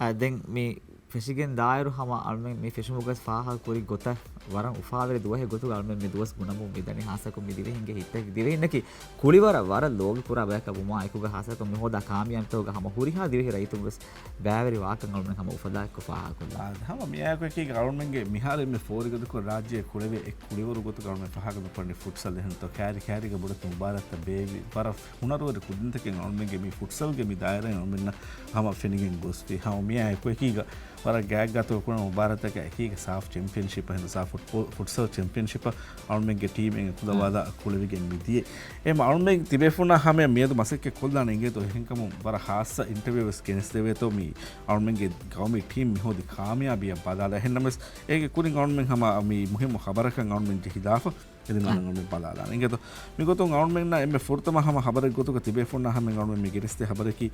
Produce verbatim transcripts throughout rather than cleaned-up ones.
އާ، ދެން މި ފެށިގެން ދާއިރު ހަމަ އަޅުމެން މި ފެށުމުގަ ފާހަގަ ކުރި ގޮތަށް ވަރަށް އުފާވެރި ދުވަހެއް ގޮތުގަ އަޅުމެން މި ދުވަސް ބުނަމުން މިދަނީ. ހާއްސަކޮށް މި ދިވެހިންގެ ހިތްތަކެއް، ދިވެހިންނަކީ ކުޅިވަރަށް ވަރަށް ލޯބިކުރާ ބަޔަކަށް ވުމާ އެކުގަ ހާއްސަކޮށް މި ހޯދާ ކާމިޔާބީތަކުގަ ހަމަ ހުރިހާ ދިވެހި ރައްޔިތުން ވެސް ބައިވެރިވާކަން އަޅުމެން ހަމަ އުފަލާއެކު ފާހަގަކޮށްލާނަން. އާ، ހަމަ މިއާއެކު އެކީގަ އަޅުމެންގެ މިހާރު އެންމެ ފޯރިގަދަކޮށް ރާއްޖެ ކުޅެވޭ އެއް ކުޅިވަރު ގޮތުގަ އަޅުމެން ފާހަގަ މި ކުރަނީ ފުޓްސަލް. އެހެންތޯ ކާރި ކާރީގަ ބޮޑެތި މުބާރާތްތައް ބޭއްވި ވަރަށް ހުނަރުވެރި ކުދިންތަކެއް އަޅުމެންގެ މި ފުޓްސަލްގެ މި ދާއިރާއިން އަޅުމެންނަށް ހަމަ ފެނިގެން ގޮސްފި. ހަމަ މިއާ އެކު އެކީގަ ވަރަށް ގާތްގަތޮކަށް ކުރަން މުބާރާތަކާ އެކީގަ ސާފް ޗެމްޕިއަންޝިޕް އެހެން ސާފް ފުޓް-، ފުޓްސަލް ޗެމްޕިއަންޝިޕް އަޅުމެންގެ ޓީމް އެނގެ ކުލަވާލާ ކުޅެވިގެން މިދިޔަ. އެހެން އަޅުމެން ތިބޭފުންނާ ހަމަޔަށް މިއަދު މަސައްކަތް ކޮށްލާނެ އިނގޭތޯ އެހެންކަމުން ވަރަށް ހާއްސަ އިންޓަވިއުވެސް ގެނެސްދެވޭތޯ މި އަޅުމެންގެ ގައުމީ ޓީމް މިހޯދި ކާމިޔާބީއަށް ބަލާލާ. އެހެންނަމަވެސް އޭގެ ކުރިން އަޅުމެން ހަމަ މި މުހިއްމު ޚަބަރަކަށް އަޅުމެން ޖެހިލާފަ. އެދި މާލަން އަޅުމެން ބަލާލާނެ. އިނގޭތޯ، މިގޮތުން އަޅުމެންނަށް އެންމެ ފުރަތަމަ ހަމަ ހަބަރެއް ގޮތުގަ ތިބޭފުންނާ ހަމަ އަޅުމެން މި ގެނެސްދޭ ހަބަރަކީ،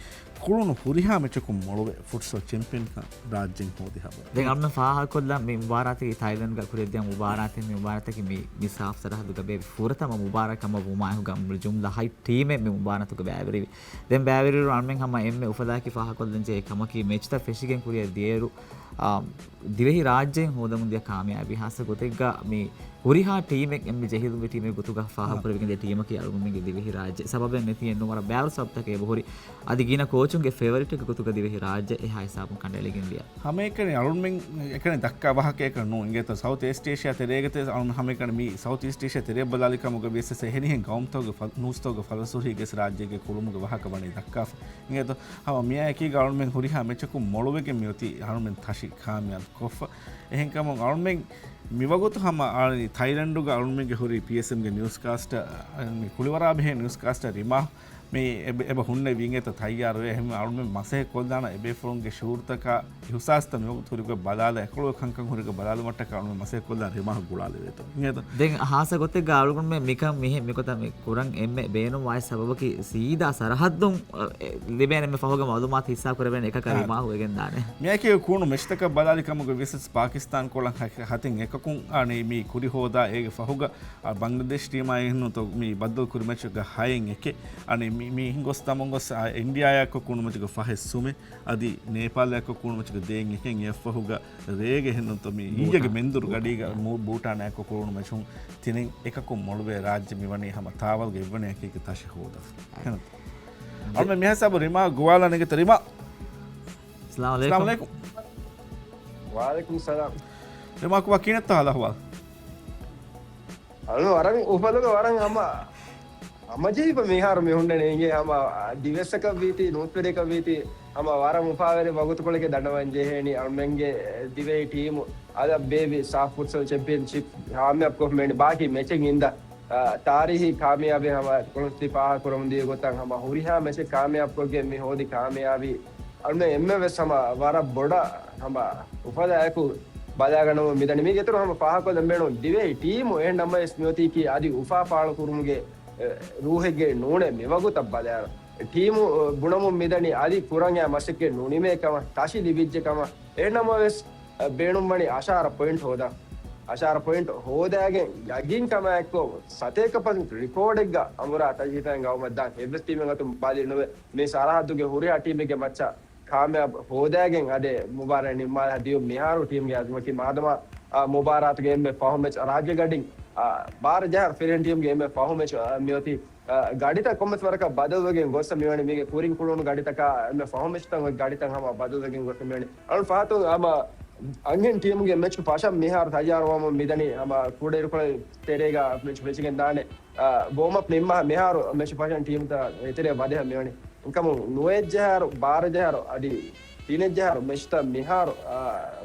ކުޅުނު ހުރިހާ މެޗަކުން މޮޅުވެ ފުޓްސަލް ޗެމްޕިއަންކަން ރާއްޖެން ހޯދި ހަބަރު. ދެން އަޅުމެން ފާހަގަކޮށްލަން މި މުބާރާތަކީ ތައިލެންޑްގަ ކުރިއަށްދިޔަ މުބާރާތެއް. މި މުބާރާތަކީ މި، މި ސާފް ސަރަހައްދުގަ ބޭއްވި ފުރަތަމަ މުބާރާތް ކަމަށް ވުމާއެކުގަ ޖުމްލަ ހަތް ޓީމެއް މި މުބާރާތުގަ ބައިވެރިވި. ދެން ބައިވެރިވިއިރު އަޅުމެން ހަމަ އެންމެ އުފަލާއެކީ ފާހަގަކޮށްލަން ޖެހޭ ކަމަކީ، މެޗްތައް ފެށިގެން ކުރިއަށް ދިޔައިރު، އާ، ދިވެހި ރާއްޖެއިން ހޯދަމުން ދިޔަ ކާމިޔާބީ ހާއްސަ ގޮތެއްގަ މި ހުރިހާ ޓީމެއް އެންމެ ޖެހިލުންވި ޓީމެއް ގޮތުގަ ފާހަގަ ކުރެވިގެން ދިޔަ ޓީމަކީ އަޅުގަނޑުމެންގެ ދިވެހި ރާއްޖެ. ސަބަބެއް ނެތި އެއްނު ވަރަށް ބައިވަރު ސަބަބުތަކެއް އެބަހުރި. އަދި ގިނަ ކޯޗުންގެ ފޭވަރިޓެއްގެ ގޮތުގަ ދިވެހި ރާއްޖެ އެހާ ހިސާބުން ކަނޑައެޅިގެން ދިޔަ. ހަމައެކަނި އަޅުންމެން އެކަނި ދައްކާ ވާހަކައެއް ނޫން. އިނގޭތޯ ސައުތު އީސްޓް އޭޝިޔާ ތެރޭގަ ތެ އަޅުން ހަމައެކަނި މި ސައުތު އީސްޓް އޭޝިޔާ ތެރޭ ބަލާލި ކަމުގަ ވިޔަސް އެހެނިހެން ގައުމުތަކުގެ ފަ-، ނޫސްތަކުގެ ފަލަސް ހުރީ ގެސް ރާއްޖޭގެ ކުޅުމުގެ ވާހަކަ ވަނީ ދައްކާފަ. އިނގޭތޯ ހަމަ މިއާއެކީގަ އަޅުމެން ހުރިހާ މެޗަކުން މޮޅުވެގެން މިއޮތީ އަޅުމެން ތަށި ކާމިޔާބު ކޮށްފަ. އެހެންކަމުން އަޅުމެން މިވަގުތު ހަމަ އަޅު ތައިލެންޑުގަ އަޅުމެންގެ ހުރި ޕީއެސްއެމްގެ ނިއުސް ކާސްޓަ، މި ކުޅިވަރާބެހޭ ނިއުސް ކާސްޓަ ރިމާ މި އެބަ، އެބަ ހުންނެވި އިނގޭތޯ ތައްޔާރުވެ. އެހެން އަޅުމެން މަސައްކަތް ކޮށްލާނަ އެބޭފުޅުންގެ ޝުޢޫރުތަކާ އިހުސާސްތައް މިވަގުތު ހުރިގޮތް ބަލާލަ، އެކޮޅު ކަންކަން ހުރިގޮތް ބަލާލުމަށްޓަކާ އަޅުމެން މަސައްކަތް ކޮށްލާ ރިމާ ގުޅާލެވޭތޯ. އިނގޭތޯ؟ ދެން ހާއްސަ ގޮތެއްގަ އަޅުގަނޑުމެން މިކަން މިހެން މިގޮތަށް މި ކުރަން އެންމެ ބޭނުންވާ ސަބަބަކީ ސީދާ ސަރަހައްދުން، އެ، ލިބޭނެ އެންމެ ފަހުގެ މައުލޫމާތު ހިއްސާ ކުރެވޭނެ އެކަކަށް އާ. ރިމާ ހުވެގެން ދާނެ. މިއާއެކީ ކުޅުނު މެޗްތަކަށް ބަލާލި ކަމުގަ ވިޔަސް ޕާކިސްތާން ކޮޅަށް ހަ-، ހަތިން އެކަކުން އަނީ މި ކުރި ހޯދާ އޭގެ ފަހުގަ، އާ، ބަންގްލަދޭޝް ޓީމާ އެހެންނުތޯ މި ބައްދަލު ކުރި މެޗުގަ ހައެއް އެކެއް. އަނީ މި، މި ހިނގޮސް ދަމުން ގޮސް، އާ، އިންޑިއާއާއެކު ކުޅުނު މެޗުގަ ފަހެއް ސުމެއް. އަދި ނޭޕާލާއެކު ކުޅުނު މެޗުގަ ދޭއް އެކެއް. އެއަށްފަހުގަ ރޭގެ ހެންނުންތޯ މި އިންގޭގެ ބޫޓާން. މެންދުރު ބޫޓާން. ގަޑީގަ ބޫޓާން. މޫ-، ބޫޓާނާއެކު ކުޅުނު މެޗުން ތިނެއް އެކަކުން މޮޅުވެ ރާއްޖެ މިވަނީ ހަމަ ތާވަލްގަ އެއްވަނައަކީގަ ތަށި ހޯދާ. އަޅުމެން މިހާ ހިސާބު ރިމާ ގޮވާލާނެ އިނގޭތޯ ރިމާ. އައްސަލާމު އައްސަލާމު އަލައިކުމް. ވައަލައިކުމް ސަލާމް. ރިމާ ކޮބާ ކިހިނެއްތޯ ހާލު އަހުވާލު؟ އަޅު ވަރަށް އުފަލުގަ ވަރަށް ހަމަ، ހަމަޖެހިފަ މިހާރު މި ހުންނަނީ އިނގޭ ހަމަ ދިވެއްސަކަށް ވީތީ، ނޫސްވެރިޔަކަށް ވީތީ، ހަމަ ވަރަށް އުފާވެރި ވަގުތުކޮޅެކޭ ދަންނަވަން ޖެހޭނީ. އަޅުމެންގެ ދިވެހި ޓީމު އަދި ބޭއްވި ސާފް ފުޓްސަލް ޗެމްޕިއަންޝިޕް ކާމިޔާބު ކޮށްފަ މިވަނީ. ބާކީ މެޗެއް އިންދާ، އާ، ތާރީހީ ކާމިޔާބެއް ހަމަ ކޮޅުންސް ފާހަގަކުރަމުން ދިޔަ ގޮތަށް ހަމަ ހުރިހާ މެޗެއް ކާމިޔާބުކޮށްގެން މި ހޯދި ކާމިޔާބީ. އަޅުމެން އެންމެ ވެސް ހަމަ ވަރަށް ބޮޑަށް ހަމަ އުފަލާއެކު ބަލާގަންނަމުން މިދަނީ. މީގެ އިތުރު ހަމަ ފާހަގަކޮށްލަން ބޭނުން ދިވެހި ޓީމު އެހެން ނަމަވެސް މިއޮތީކީ އަދި އުފާ ފާޅުކުރުމުގެ، އެ، ރޫހެއްގައި ނޫނޭ މިވަގުތަށް ބަލާއިރު. ޓީމު، އެ، ބުނަމުން މިދަނީ އަދި ކުރަން އައި މަސައްކަތް ނުނިމޭ ކަމަށް، ތަށި ލިބިއްޖެ ކަމަށް. އެހެން ނަމަވެސް، އެ، ބޭނުންވަނީ އަށާރަ ޕޮއިންޓް ހޯދާ. އަށާރަ ޕޮއިންޓް ހޯދާގެން ޔަގީންކަމާއެއްކޮށް ސަތޭކަ ޕަސެންޓް ރިކޯޑެއްގަ އަނބުރާ ތަޖިހިތައިން ގައުމަށް ދާން އެއްވެސް ޓީމެއް އަތުން ބަލި ނުވޭ. މި ސަރަހައްދުގެ ހުރިހާ ޓީމެއްގެ މައްޗަށް ކާމިޔާބު ހޯދާގެން އަދި މުބާރާތް ނިންމާލާ ދިޔުން. މިހާރު ޓީމްގެ އަޒުމަކީ މާދަމާ، އާ، މުބާރާތުގެ އެންމެ ފަހު މެޗް ރާއްޖެ ގަޑިން، އާ، ބާރަ ޖަހާއިރު ފިރިހެން ޓީމްގެ އެންމެ ފަހު މެޗް، އާ، މިއޮތީ، އާ، ގަޑިތައް ކޮންމެސް ވަރަކަށް ބަދަލުވެގެން ގޮސް މިވަނީ. މީގެ ކުރިން ކުޅުނު ގަޑިތަކާ އެންމެ ފަހު މެޗްތައް އޮތް ގަޑިތައް ހަމަ ބަދަލުވެގެން ގޮސް މިވަނީ. އަޅުން ފަހަތުން ހަމަ އަންހެން ޓީމުގެ މެޗު ފަށަން މިހާރު ތައްޔާރުވަމުން މިދަނީ. ހަމަ ކުޑައިރުކޮޅެއް ތެރޭގަ މެޗު ފެށިގެން ދާނެ. އާ، ވޯމްއަޕް ނިންމާ މިހާރު މެޗު ފަށަން ޓީމުތައް އެތެރޭ ވަދެހަ މިވަނީ. އެކަމު ނުވައެއްޖަހާއިރު، ބާރަޖަހާއިރު އަދި ތިނެއްޖަހާއިރު މެޗުތައް މިހާރު، އާ،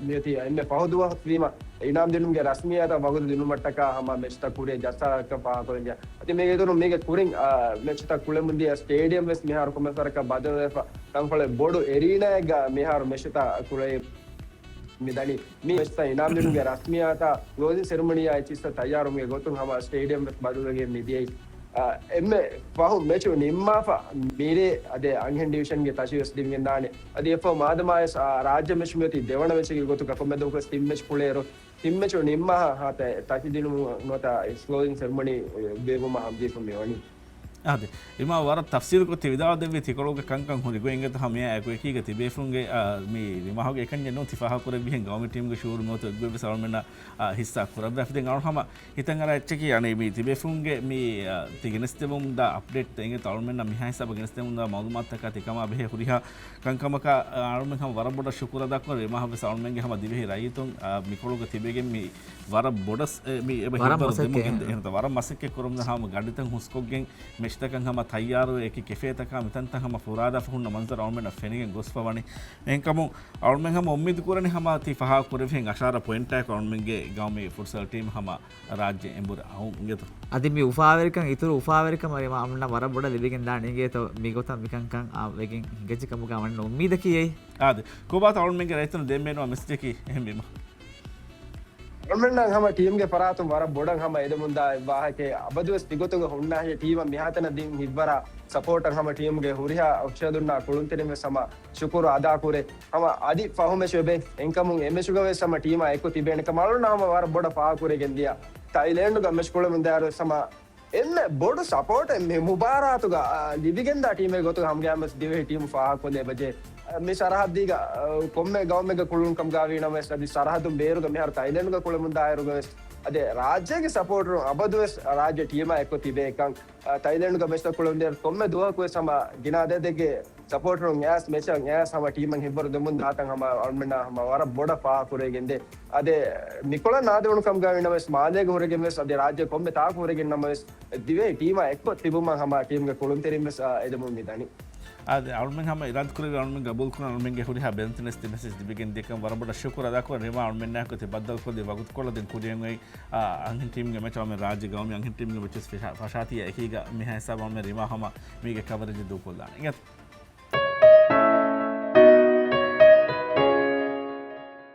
މިއޮތީ އެންމެ ފަހު ދުވަހަކު ވީމަ، އިނާމް ދިނުމުގެ ރަސްމިއްޔާތަށް ވަގުތު ދިނުމަށްޓަކާ ހަމަ މެޗުތައް ކުރިއަށް ޖައްސާލާކަން ފާހަގަކުރަންޖެހޭ. އަދި މީގެ އިތުރުން މީގެ ކުރިން، އާ، މެޗުތައް ކުޅެމުންދިޔަ ސްޓޭޑިއަމް ވެސް މިހާރު ކޮންމެސް ވަރަކަށް ބަދަލުވެފަ، ތަންކޮޅެއް ބޮޑު އެރީނާއެއްގަ މިހާރު މެޗުތައް ކުޅެ މިދަނީ. މި މެޗުތައް އިނާމް ދިނުމުގެ ރަސްމިއްޔާތާ ކްލޯޒިން ސެރެމަނީއާ އެއްޗިއްސަށް ތައްޔާރުވުމުގެ ގޮތުން ހަމަ ސްޓޭޑިއަމް ވެސް ބަދަލުވެގެން މިދިޔައީ. އާ، އެންމެ ފަހު މެޗު ނިންމާފަ މިރޭ އަދި އަންހެން ޑިވިޝަންގެ ތަށި ވެސް ލިބިގެން ދާނެ. އަދި އެއްފަހު މާދަމާވެސް، އާ، ރާއްޖެ މެޗު މިއޮތީ ދެވަނަ މެޗެއްގެ ގޮތުގަ ކޮންމެ ދުވަހަކުވެސް ތިން މެޗު ކުޅޭއިރު، ތިން މެޗު ނިންމާ ހާ ތަ-، ތަށި ދިނުމުން ނުވަތަ ކްލޯޒިން ސެރެމަނީ ބޭއްވުމަށް ހަމަޖެހިފަ މިވަނީ. އާދެ، ރިމާ ވަރަށް ތަފްސީލުކޮށް ތި ވިދާޅު ދެއްވި ތިކޮޅުގެ ކަންކަން ހުރި ގޮތް އިނގޭތޯ ހަމަ އެކު އެކީގަ ތިބޭފުޅުންގެ، އާ، މި ރިމާހުގެ އެކަންޏެއް ނޫން ތި ފާހަގަކުރެއްވިހެން ގައުމީ ޓީމުގެ ޝުއޫރު މިވަގުތު އެއްގޮތްވެސް އަޅުމެންނަށް، އާ، ހިއްސާ ކުރައްވާފި. ދެން އަޅު ހަމަ ހިތަށް އަރާ އެއްޗަކީ އަނެއް މި ތިބޭފުޅުންގެ މި، އާ، ތި ގެނެސްދެމުންދާ އަޕްޑޭޓް އިނގޭތޯ އަޅުމެންނަށް މިހާ ހިސާބަށް ގެނެސްދެމުންދާ މައުލޫމާތުތަކާ ތިކަމާ ބެހޭ ހުރިހާ ކަންކަމަކަށް، އާ، އަޅުމެން ހަމަ ވަރަށް ބޮޑަށް ޝުކުރު އަދާކުރަން. ރިމާހަށް ވެސް އަޅުމެންގެ ހަމަ ދިވެހި ރައްޔިތުން، އާ، މިކޮޅުގަ ތިބެގެން މި ވަރަށް ބޮޑަސް، އެ، މި އެބަ ވަރަށް ހިތްވަރު މަސައްކަތް ދެމުގެން ކުރަމުން. އެހެންތަ ވަރަށް މަސައްކަތް ކުރަމުން ހަމަ ގަޑިތައް ހުސްކޮށްގެން މެޗްތަކަށް ހަމަ ތައްޔާރުވެ އެކި ކެފޭތަކާ މިތަންތައް ހަމަ ފުރާދާފަ ހުންނަ މަންޒަރު އަޅުމެންނަށް ފެނިގެން ގޮސްފަ ވަނީ. އެހެންކަމުން އަޅުމެން ހަމަ އުއްމީދު ކުރަނީ ހަމަ ތި ފާހަގަ ކުރެވިހެން އަށާރަ ޕޮއިންޓާއެކު އަޅުމެންގެ ގައުމީ ފުޓްސަލް ޓީމް ހަމަ ރާއްޖެ އެނބުރި އަހުން އިނގޭތޯ. އަދި މި އުފާވެރިކަން، އިތުރު އުފާވެރިކަމަށް އަމަންނަށް ވަރަށް ބޮޑަށް ލިބިގެން ދާނެ އިނގޭތޯ، މިގޮތަށް މިކަންކަން އާ ވެގެން ހިނގައްޖެ ކަމުގަ އަމަންނަށް އުއްމީދަކީ އެއީ. އާދެ، ކޮބާތޯ އަޅުމެންގެ ރައްޔިތުން ދޭން ބޭނުންވާ މެސެޖަކީ އެހެންވީމަ؟ އަޅުމެންނަށް ހަމަ ޓީމްގެ ފަރާތުން ވަރަށް ބޮޑަށް ހަމަ އެދެމުންދާ ވާހަކައެއް އަބަދުވެސް މިގޮތުގަ ހުންނާހި ޓީމަށް މިހާތަނަށް ދިން ހިތްވަރާ ސަޕޯޓަށް ހަމަ ޓީމުގެ ހުރިހާ އޮފިޝަލުންނާ ކުޅުންތެރިން ވެސް ހަމަ ޝުކުރު އަދާކުރޭ. ހަމަ އަދި ފަހުމެސް ވެބޭ. އެންކަމުން އެމެޗުގަ ވެސް ހަމަ ޓީމާ އެކު ތިބޭނެ ކަމަށް އަޅުން ހަމަ ވަރަށް ބޮޑަށް ފާހަގަކުރެގެން ދިޔަ. ތައިލެންޑުގަ މެޗް ކުޅެމުންދާއިރު ވެސް ހަމަ އެންމެ ބޮޑު ސަޕޯޓެއް މި މުބާރާތުގަ، އާ، ލިބިގެންދާ ޓީމެއް ގޮތުގަ ހަމަގައިމުވެސް ދިވެހި ޓީމު ފާހަގަކޮށްލެވިއްޖެ. އާ، މި ސަރަހައްދީގަ، އާ، ކޮންމެ ގައުމެއްގަ ކުޅުނު ކަމުގައި ވީނަމަވެސް، އަދި ސަރަހައްދުން ބޭރުގަ މިހާރު ތައިލެންޑުގަ ކުޅެމުންދާއިރުގަވެސް، އަދި ރާއްޖޭގެ ސަޕޯޓަރުން އަބަދުވެސް ރާއްޖެ ޓީމާ އެކު ތިބޭކަން، އާ، ތައިލެންޑުގަ މެޗްތައް ކުޅެމުންދާއިރު ކޮންމެ ދުވަހަކުވެސް ހަމަ ގިނަ އަދަދެއްގެ ސަޕޯޓަރުން އެއަސް މެޗަށް އެއަސް ހަމަ ޓީމަށް ހިތްވަރު ދެމުން ދާތަން ހަމަ އަޅުމެންނާ ހަމަ ވަރަށް ބޮޑަށް ފާހަގަކުރެވިގެންދޭ. އަދި މިކޮޅަށް ނާދެވުނު ކަމުގަ ވީނަމަވެސް، މާލޭގަ ހުރެގެންވެސް، އަދި ރާއްޖެ ކޮންމެ ތާކު ހުރެގެން ނަމަވެސް، ދިވެހި ޓީމާ އެއްކޮށް ތިބުމަށް ހަމަ ޓީމްގެ ކުޅުންތެރިންވެސް، އާ، އެދެމުން މިދަނީ. އާދެ، އަޅުމެން ހަމަ އިރާދަކުރެއްވި އަޅުމެން ގަބޫލުކުރަން އަޅުމެންގެ ހުރިހާ ބެލެންސް މެސެޖް ލިބިގެން ދިޔަކަން ވަރަށް ބޮޑަށް ޝުކުރު އަދާކުރަން. ރިމާ އަޅުމެންނާއެކު ތި ބައްދަލުކޮށްލި ވަގުތުކޮޅަށް ދެން ކުރިއަށް އޮތް، އާ، އަންހެން ޓީމްގެ މެޗް އަޅުމެން ރާއްޖެ ގައުމީ އަންހެން ޓީމްގެ މެޗެސް ފަށާ-، ފަށާތީ އެކީގަ މިހާ ހިސާބަށް އަޅުމެން ރިމާ ހަމަ މީގެ ކަވަރޭޖް ދޫކޮށްލާނެ. އިނގޭތޯ؟